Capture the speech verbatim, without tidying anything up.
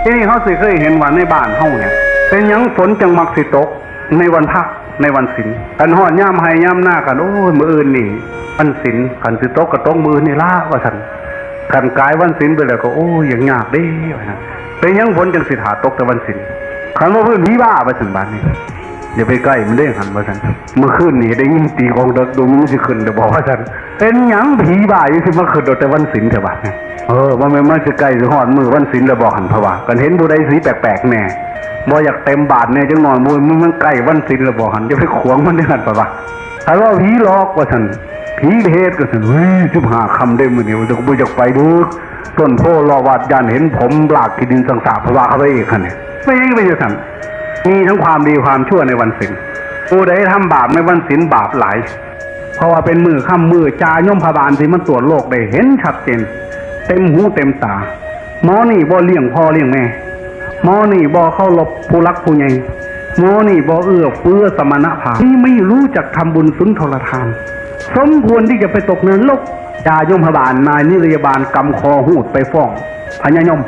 ทีนี้เฮาสิเคยเห็นว่าในบ้านเฮาเนี่ย เป็นหยังฝนจังมักสิตกในวันพระ ในวันศีล คันฮอดยามไฮ่ยามนา คัน โอ้ย มื้ออื่นนี่วันศีล คันสิตกก็ตกมื้ออื่นนี่ล่ะ ว่าซั่น คันกายวันศีลไปแล้วก็ โอ้ย ยังยากเด้ ว่าซั่น เป็นหยังฝนจังสิถ่าตกแต่วันศีล คันว่าพื้นผีบ้า ว่าซั่น บาดนี้ อย่าไปใกล้มันเด้หั่น ว่าซั่น มื้อคืนนี่ได้ยินตีกลองเดิก ดูมันสิขึ้นได้บ่ ว่าซั่น เป็นหยังผีบ้าอยู่สิมาขึ้นแต่วันศีลแท้ บาดนี้ เออ ว่าแม่นมันสิใกล้สิฮอดมื้อวันศีลแล้วบ่หั่น เพราะว่า คันเห็นผู้ใดสีแปลกๆแน่ บ่อยากเต็มบาทแน่จังหน่อย มื้อมันใกล้วันศีลแล้วบ่หั่น อย่าไปขวางมันเด้หั่น เพราะว่า คันว่าผีหลอก ว่าซั่น ผีเฮ็ด ว่าซั่น เฮ้ย สิบห้าค่ำเด้มื้อนี้ ว่าซั่น บ่อยากไปเด้อ ต้นโพธิ์เลาะวัด ย่านเห็นผมลากขี้ดินสังสา เพราะว่าเขาไปอีกหั่นนี่ ไม่ใช่ ไม่ใช่ซั่น มีทั้งความดีความชั่วในวันศีล ผู้ใดทำบาปในวันศีลบาปหลาย เพราะว่าเป็นมื้อค่ำมื้อจ่ายมพบาลที่มันตรวจโรคได้เห็นชัดเจน เต็มหูเต็มตา หมอนี่บ่เลี้ยงพ่อเลี้ยงแม่ หมอนี่บ่เคารพผู้หลักผู้ใหญ่ หมอนี่บ่เอื้อเฟื้อสมณพราหมณ์ นี่ไม่รู้จักทำบุญสุนทรทาน สมควรที่จะไปตกนรก จ่ายมพบาลนายนิรยาบาลกำคอหูดไปฟ้องพญายม